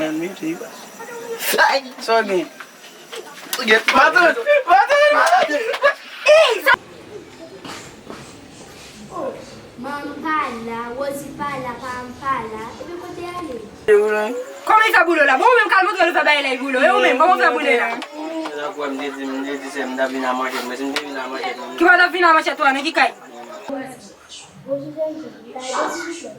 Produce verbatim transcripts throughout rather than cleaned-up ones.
Sa w gen? Matant! Matant! Matant! Manman pa la, Rosie pa la, papa pa la. Epi kote y ale? Kòman l fè boule w la? Bon, ou menm k al montre l ou fè bagay la, l boule w. E ou menm, kòman w fè boule la? Se sa k fè m te di, m te di se m t ap vin a manchèt, men si m te vin a manchèt, men. Ki w t ap vin a manchèt ou a, nan ki kay? Bonjou, Jezi. Kay de sou chè.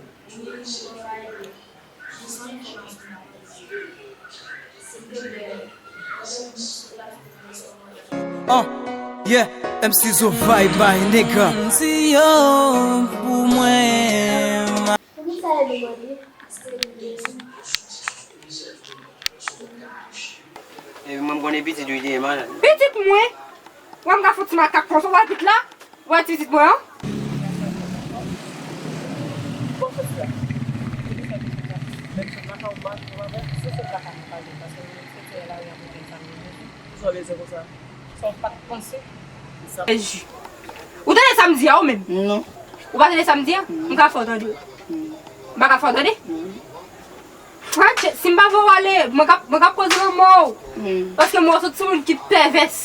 Uh, yeah, M C Zo vibe by nigga. M C yo pou mwen. Epi mwen m konnen pitit ou te ye malad. Pitit mwen? Wè m ka fè yon ti makak konsa, w wè pitit la? Ou wè ti pitit mwen an? Ou tande sa m di a ou menm? Non. Ou pa tande sa m di a? M ka fè w tande. M pa ka fè w tande? Frantche, si m pa voye w ale, mwen k ap, mwen k ap koze lanmò w. Paske m wè w se yon timoun ki pèvès.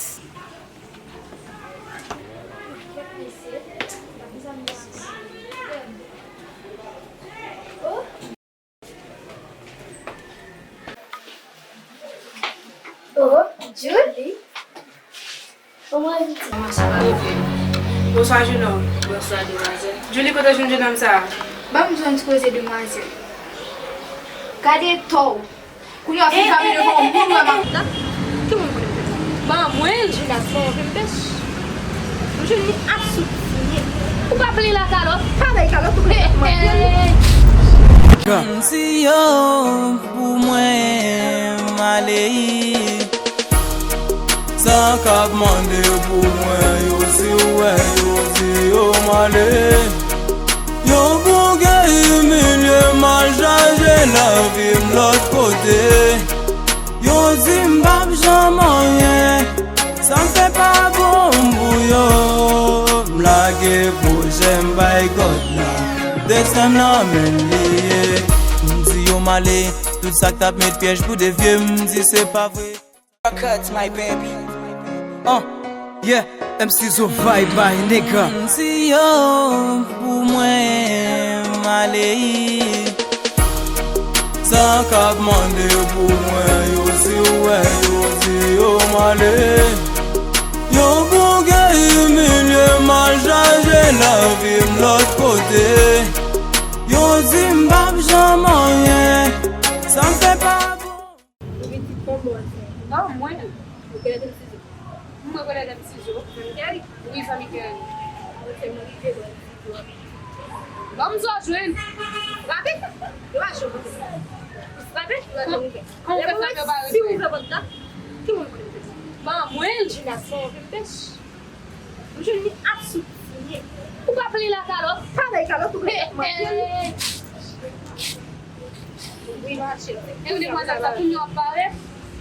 Oh, Julie! Kòman w ye? Kòman sa va, Vivi? Bonswa, jenòm. Bonswa, demwazèl. Julie, kote w jwenn jenòm sa a? Ban m jwenn ti koze, demwazèl. Gade tò w. Kounye a w fin pa vin devan yon moun wè m ap. Ki moun konnen m te pran? Ban mwen l. Jinas, ban mwen vin pèch. M jwenn li ap sou ti nèg. Ou pa plen la kalòt? Pa bay kalòt, ou plen kòt mwen. M si yo pou mwen m ale. Sa k ap mande pou mwen, yo di w wè, yo di yo m ale. Yo bouke imilye m al chache lavi m lòt kote. Yo di m p ap janm anyen, sa m fè pa bon pou yo. M lage pwojè m bay God la, desten m nan men l li ye. M di yo m ale, tout sa k t ap met pyèj pou devye m, m di se pa vre. Cuts, my baby. Uh, yeah, M C Zo vibe by nigga. M si yo pou mwen m ale. Sa k ap mande pou mwen, yo di w wè, yo di yo m ale. Yo bouke imilye m al chache lavi m lòt kote. Yo di m p ap janm anyen, sa m fè pa bon. Ou pitit kòman w fè? An mwen? Ou konèt M C Zo? Mwen konèt M C Zo. Zanmi Kerry? Wi, zanmi Kerry. Ok, mwen rive bò M C Zo. Ban m zo jwenn. Frape? Yo pa janm frape. Frape? Yo pa janm frape. Kòman w fè frape yo pa retounen? Si ou fè pòt la, ki moun konnen m fè sa? Ban mwen l. Jinas, ban mwen vin pèch. M jwenn li ap sou ti nèg. Ou pa plen la kalòt? Pa bay kalòt, ou plen kòt mwen. Wi, mache. E ou demwazèl sa, kounye a w ap parèt?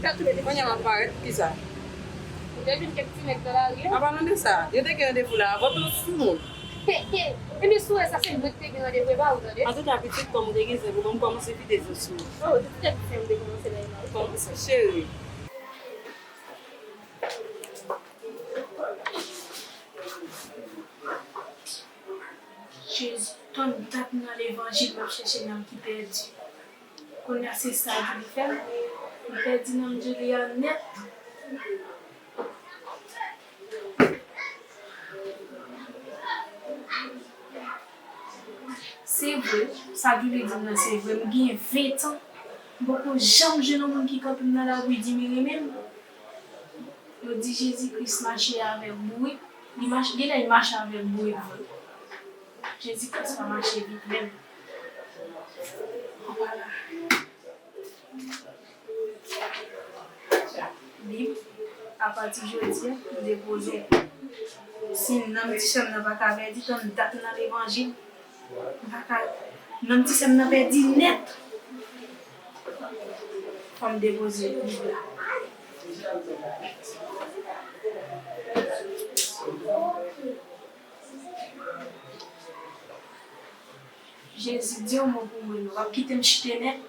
Kounye a m ap parèt, poukisa? Ou te jwenn kèk ti nèg nan lari a? An palan de sa, yo te gen randevou la avan w, sou moun. He, he. Ebyen, si w wè sa, se mwen ki te gen randevou, e pa ou, tande. Antouka, pitit, kòm ou te gen zen pou mwen, m kòmanse vide zo sou ou. Oh, se ti tèt zen m te kòmanse bay la. Kòmanse, cheri. Jezi, tann dat nan levanjil m ap chèche nanm ki pèdi. Kounye a se sa Julie fè m. M pèdi nanm Julie a nèt. Se vre, sa Julie di m nan se vre. M gen ven tan, m poko janm jwenn yon moun ki kanpe m nan lari di m li renmen m. Yo di Jezi Kris mache avèk bourik, li mache, genlè li mache avèk bourik vre. Jezi Kris pa mache vit menm. Vwala. Bib, apati jodi a, m depoze. Si nanm ti sè m nan pa ka pèdi, tann dat nan levanjil. M pa ka, menm ti sè m nan pèdi nèt. Fò m depoze Bib la. Jezi, di yon mo pou mwen non. W ap kite m chite nèt?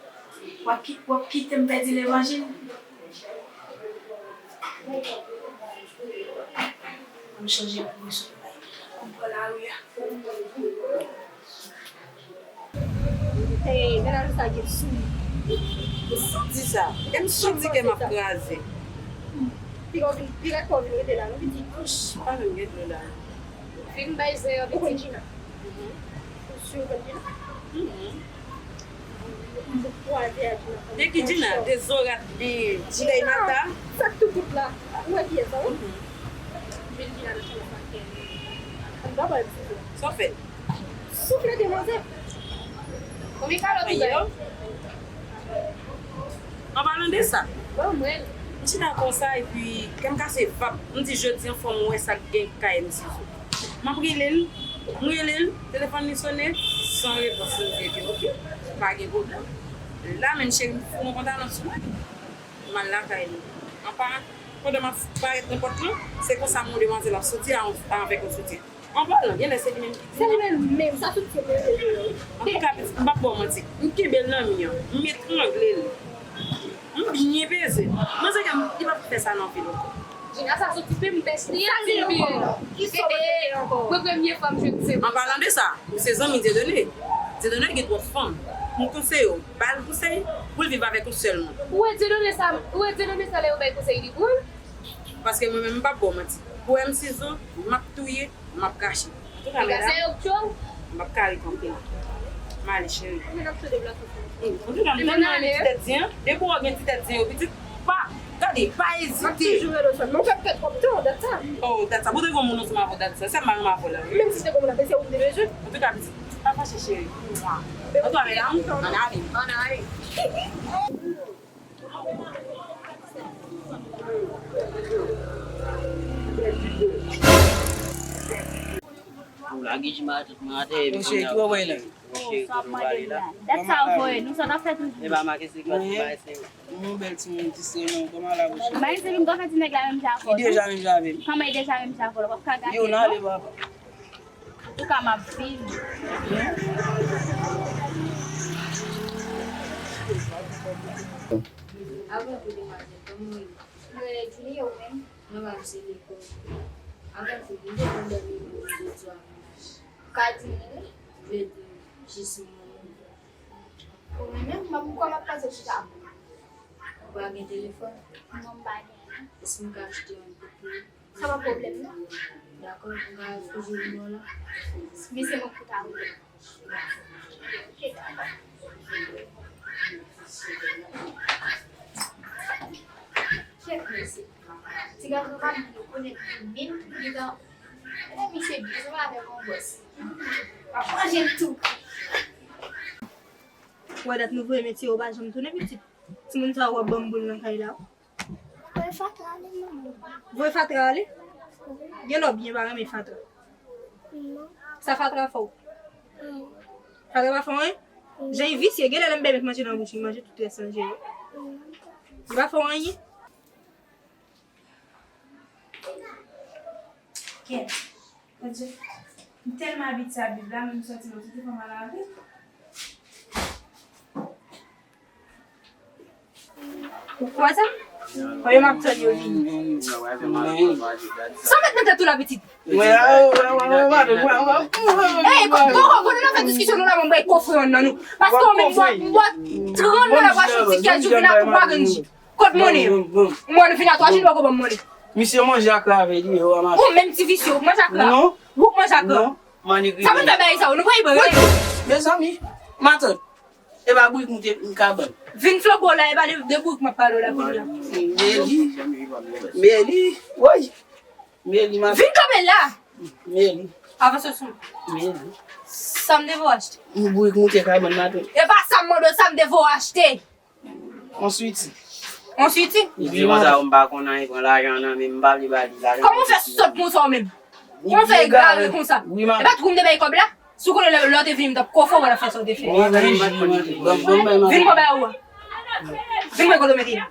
W ap ki-, w ap kite m pèdi levanjil? An m chanje pou m sot bay. An m pran lari a. Hey, gade sa gen sou li. M santi sa. E m santi ke m ap kraze. Piga w vin, piga kò w vin rete la, non, pitit. Pa menm gen dlo la. Vin bay zen an, pitit. Ou konn Gina? Mhm. Ou si ou konn Gina? Mhm. De ki Gina? De Zorat, de Gina Inata? Sa k tou kout la. Ou wè kiyès la, wi? Mhm. Vin Gina nan chanm sa. Sa w fè? Souflete manzè. Konbyen kalòt ou bay? An palan de sa, m chita konsa epi kè m kase vap. M di jodi an fò m wè sa k gen kay M Sizo. M ap rele l, m rele l, telefòn li sone, san repons. M di epi oke, pa gen pwoblèm. La menm cheri m fout yon pantalon sou mwen, m al lakay li. An pa, pandan m ap parèt nan pòt lan, se konsa m wè demwazèl ap soti a, avèk yon soutyen. An palan, genlè se li menm ki di. Se li menm, menm, sa soti se menm yo. Antouka, pitit, m p ap ba w manti. M kenbe l nan mi an. M etrangle l. M byen peze l. Manzè, li p ap fè sa nan vi l ankò. Gina, sa soti pe m bèch li an. Sa l ye ankò? Ki sòt li ankò? Mwen premye fwa m jwenn se. An palan de sa, ou se zanmi Dieudonné. Dieudonné gen twòp fanm. M konseye w, ba l konsèy pou l viv avèk ou sèlman. Ou wè Dieudonné sa, ou wè Dieudonné sa lè yo bay konsèy li pou l? Paske mwen menm m p ap ba w manti. Pou M Sizo, m ap touye, m ap krache. Antouka, medam, m ap kare kanpe. M ale, cheri. Antouka, m tèlman renmen ti tèt zen an. Depi w gen ti tèt zen yo, pitit, pa, gade, pa ezite. M ap toujou rele w sèl. Men w fè m pèdi twòp tan, dat sa. Oh, dat sa. Pou te gen moun ansanm avè w, dat sa. Sa m pa renmen avè w la, wi. Menm si te gen moun ap, se ou m te bezwen. Antouka, pitit, pa fache, cheri. Antouka, medam, ann ale. Ann ale. Ou lage jima tout mwen atè epi kounye a ou pale la. Sa w ap mande m la? Dat sa w voye, nou sa n ap fè toujou. E pa make se gòt, bay se. Yon bèl timoun distrè non, kòman la bouche? Bay se vin gòt fè ti nèg la menm jan avè w. Li deja menm jan avè m. Kòman li deja menm jan avè w? W ap ka gate. Yo, n ale papa. Antouka, m ap viv. Avan tou, demwazèl, kòman w ye? Mwen rele Julie, ou menm? Mwen pa se lekòl. Avan tou, m te konn dòmi pou de twa mwa. Ka di m wi. Vle di jis mwen. Ou menm, m ap, kòman w ap panse w chita? Ou pa gen telefòn? Non, m pa gen. Èske m ka achte yon pou ou? Sa pa pwoblèm, non. Dakò, m ka toujou vin wè w la. Men se mwen ki pou ta rele. Ok, dakò. Kèt mesye. Ti gason pa byen, onèt, li min, li dan. E misye byen, se pa avèk yon bòs. W ap manje l tou. Wè dat nou voye metye yo pa janm tounen pitit. Timoun sa yo w ap ban m boul nan kay la. Voye fatra ale, manman. Voye fatra ale? Gen lè w byen pa renmen fatra. Non. Sa fatra fè w? Non. Fatra pa fè w anyen? Non. Jan l visye, gen lè lè m bay met manje nan bouch li, manje tout rès manje yo. Non. Li pa fè w anyen? Kèt. Bondye, m tèlman abitye a Bib la, men m santi m ap soti fò m al avè l. Ou kwè sa? Paske m ap tann yo vini. Sa w met nan tèt ou la, pitit? Ey, kòkò, pandan n ap fè diskisyon nou la, mwen bay kofre yon nan nou. Paske w menm, mwen, mwen, trant dola w ap soti kèt jou vin ak twa grenn ji. Kot monnen an? Mwen vin a twa jou, li poko ban m monnen. Misye manje ak la avè li, yo ranmase. Ou menm ti visye, ou k manje ak la. Non. Ou k manje ak la. Non. Sa pou n fè bagay sa yo, nou pa ibre. Mezanmi, matant, e pa bourik m te m ka ban. Vin flanbo la, e pa de, de bourik m ap pale w la kounye a. Meli, Meli, woy. Meli, matant. Vin kanpe la. Meli. Avanse sou mwen. Meli. Sa m te vo achte. Yon bourik m te ka ban matant. E pa sa m mande w, sa m te vo achte. On switi. On switi? Li di konsa, m pa konn anyen, pran lajan nan men m, m pa vle ba li lajan. Kòman w fè sòt konsa w menm? Kòman w fè egare konsa? E pa tou kou m te bay kòb la? Si w konnen lè, lè w te vini, m t ap kofre w, w t ap fè sa w te fè. Vin pran bagay ou a. Vin pran kote w mete la.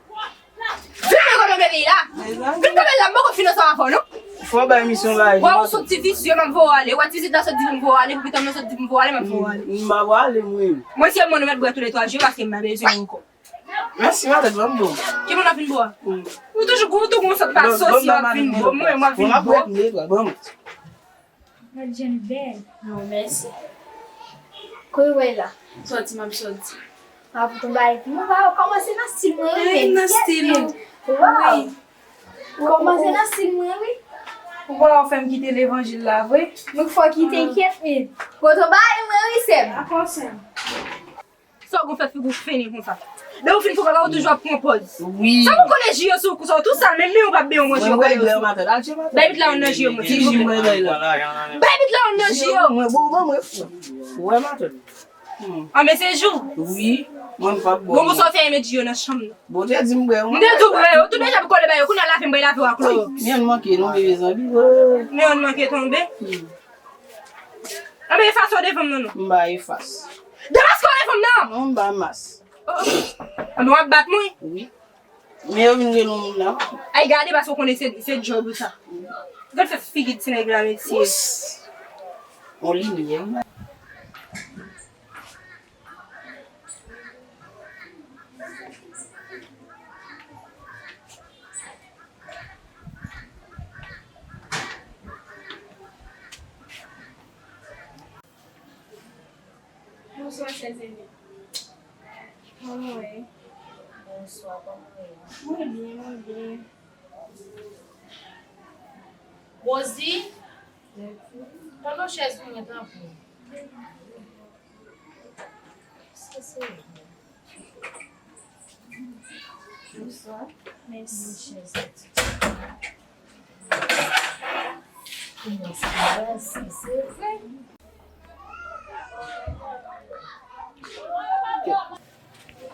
Vin pran kote w mete la. Vin kanpe la, m poko fin ansanm avè w, non. Fò bay misyon la. Wè, ou sot ti visye, m ap voye w ale. Wè, ti vizit la sot di pou m voye w ale, pou pitan m nan sot di pou m voye w ale, m ap voye w ale. M pa pral ale, mwen. Mwen, se mwen nou mèt bwè tou le twa je, paske m pa bezwen ankò. Mèsi, matant, ban m bon. Ki moun ap vin bò a? Ou toujou gou, tou gon sòt pa sosi w ap vin bò. Mwen, mwen ap vin bò. Mwen ap rete, ban m. Gad jan l bèl. Non, mèsi. Kote w wè la? Sòti, m ap sòti. A, pou ton bagay. Mwen va kòmanse nan stil mwen, wi, men nan stil ou. Waw. Kòmanse nan stil mwen, wi. Ou pa wè w fè m kite levanjil la vre? Mwen k fè w kite, enkyèt, men. Kote w bay mwen, wi, sè m. Dakò, sè m. Sa w gon fè figi w fennen konsa? Lè w fin fè bagay, ou toujou ap pran pòz. Wi. Sa w konn jiyo sou kou sa, w tou sal, menm men w p ap benyen w manje w kay osi. Bay bit la yon nan jiyo mwen, silvouplè. Bay bit la yon nan jiyo. Mwen bon, bon, mwen fou. Ou wè matant? Hmm. An, men se jou. Wi, mwen m p ap bwè. Bon, bon, sa w fè met jiyo nan chanm nan. Bondye di m bwè, mwen. M te di w bwè yo, tout deja pou kole ba yo, kounye a lave m bay lave w ak klowòks. Wi, men yon manke non, bebe zanmi. Men yon manke tonbe. Hmm. An, men efase w devan m nan non. M ba efase. Demaske w devan m nan! Non, m ba mas. Oh, oh. An, men w ap bat mwen? Wi. Men yo vin rele w moun nan. Ay, gade, paske w konnen se, se djòb ou sa. Gad fè figi ti nèg la, mesye. Ous. On limyè. Bonswa, chè Zeni. Kòman w ye? Bonswa, kòman w ye? Mwen byen, mwen byen. Rosie, tande yon chèz pou mwen, tanpri. Sa se Bonswa. Mèsi. Yon chèz la tout. Mèsi, mèsi, se vre.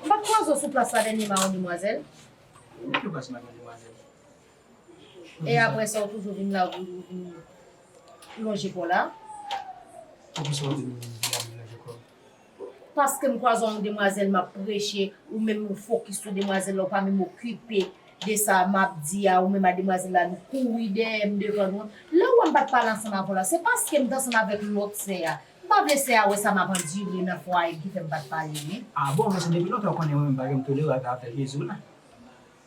M pa t kwaze w sou plas la dènyèman, yon demwazèl. Ki plas m ap yon demwazèl? E apre sa, ou toujou vin la, ou vin lonje kò la. Poukisa w di m vin la, vin lonje kò? Paske m kwaze yon demwazèl, m ap preche, ou menm ou fokis sou demwazèl la, ou pa menm okipe de sa m ap di a, ou menm a demwazèl la, nou kouri dèyè m, devan nou. Lè w wè m pa t pale ansanm avè w la, se paske m t ansanm avèk lòt sè a. M pa vle sè a wè sa m ap andire nan fwaye m ki fè m pa t pale, wi. A bon, men se depi lontan ou konnen mwen menm pa janm tolere w avè afè Jezi w la.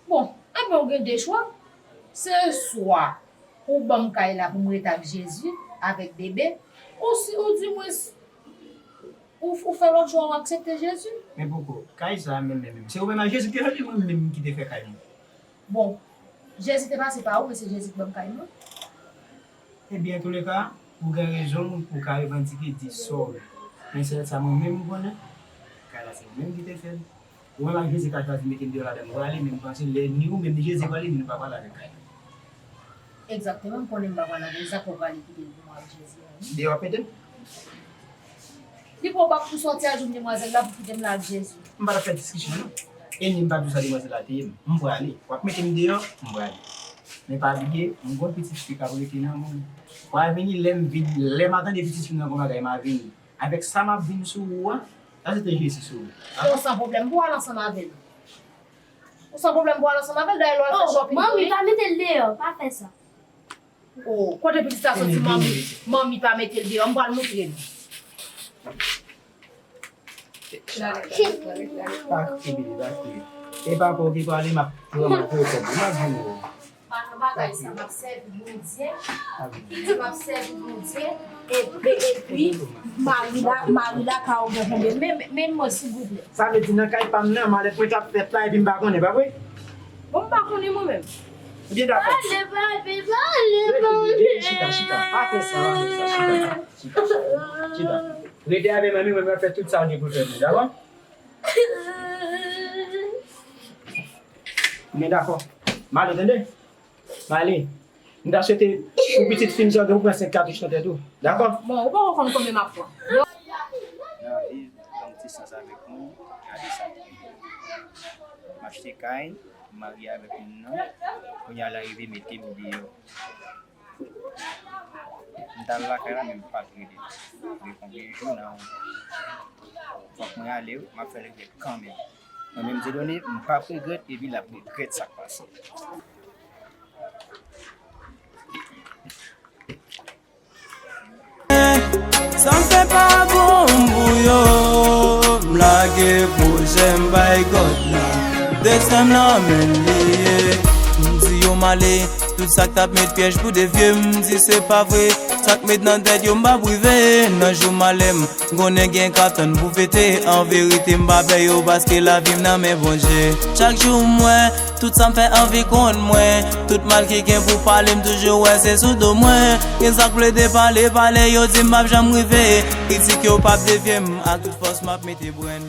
Bon, enben ou gen de chwa. Se swa ou ban m kay la pou m rete ak Jezi, avèk bebe, ou si, ou dimwens, ou, ou fè lòt chwa, ou aksepte Jezi. Men poko, kay sa a menm, menm, menm. Se ou menm ak Jezi ki te fè li, mwen menm ki te fè kay mwen. Bon, Jezi te pase pa ou, men se Jezi ki ban m kay mwen. Ebyen, antouleka, ou gen rezon w, ou ka revandike, di sa w vle. Men sèl sa mwen menm m konnen, kay la se ou menm ki te fè l. Ou menm ak Jezi ka chwazi mete m deyò ladan m prale, men m panse lè ni ou menm ni Jezi prale, ni nou pa prale avèk kay la. Egzakteman, m konnen m pa prale avè l, sa fè w prale kite l pou mwen ak Jezi a, wi. Deyò w ap mete m? Li pran w bak pou sòti a, jwenn demwazèl la pou kite m la ak Jezi. M pa t ap fè diskisyon non. E ni m pa t di w sa demwazèl la te ye m. M prale. W ap mete m deyò, m prale. Men pa bliye, m gon pitit fi k ap rete nan mwen. W a vini lè m vin, lè m a tande pitit fi m nan gon bagay, m a vini. Avèk sa m ap vin sou ou a, sa se te Jezi sove. Dakò? San pwoblèm, m pou al ansanm avè l. Ou san pwoblèm pou al ansanm avè l, dayè lè w al fè shopping pou li. Oh, manmi, pa mete l deyò, pa fè sa. Oh, kote pitit sa soti, manmi? Manmi pa mete l deyò, m pral moutre nou. Pa kriye, pa kriye. E pa kò ki pale, m ap pran, m ap pran kòb ou, m ap vin ou. Pa nan bagay sa, m ap sèvi Bondye. M ap sèvi Bondye. E, e, epi, mari la, mari la ka ou gen konbyen? Men, men, men mwen, silvouplè. Sa vle di, nan kay pa m nan, malèt mwen t ap fèt la, epi m pa konnen, pa vre? Bon, m pa konnen mwen menm. Ebyen, dakò. Pale, papi, pale, papi. Chita, chita. Pa fè sa, pa fè sa, chita. Chita, chita, chita. Rete avè manmi, mwen, mwen fè tout sa w gen pou fè, dakò? Men dakò. M ale, tande? M ale. M ta swete pou pitit fi m sa, ou pran senk katouch nan tèt ou. Dakò? Bon, ou poko konn konbyen m ap pran. Nan viv yon ti sans avèk nou, gade sa. M achte kay, m marye avèk moun nan. Kounye a, l arive mete m deyò. M t al lakay la, men m pa t rele. Gen konbyen jou nan yon... Fòk mwen ale wi, m ap fè l regrèt kanmenm. Mwen menm, Dieudonné, m p ap regrèt, epi l ap regrèt sa k pase. Sa m fè pa bon pou yo, m lage pwojè m bay God la. Desten m nan men li ye. M di yo m ale, tout sa k t ap met pyèj pou devye m, m di se pa vre. Sa k met nan tèt yo m p ap rive. Nan jou malè m, m konnen gen k ap tann pou fete. An verite m pa pè yo paske lavi m nan men Bondye. Chak jou m wè tout sa m fè anvi kont mwen. Tout mal ki gen pou pale m toujou wè se sou do mwen. Gen sa k plede pale pale yo di m p ap janm rive. Kritik yo p ap devye m, ak tout fòs m ap mete brenn.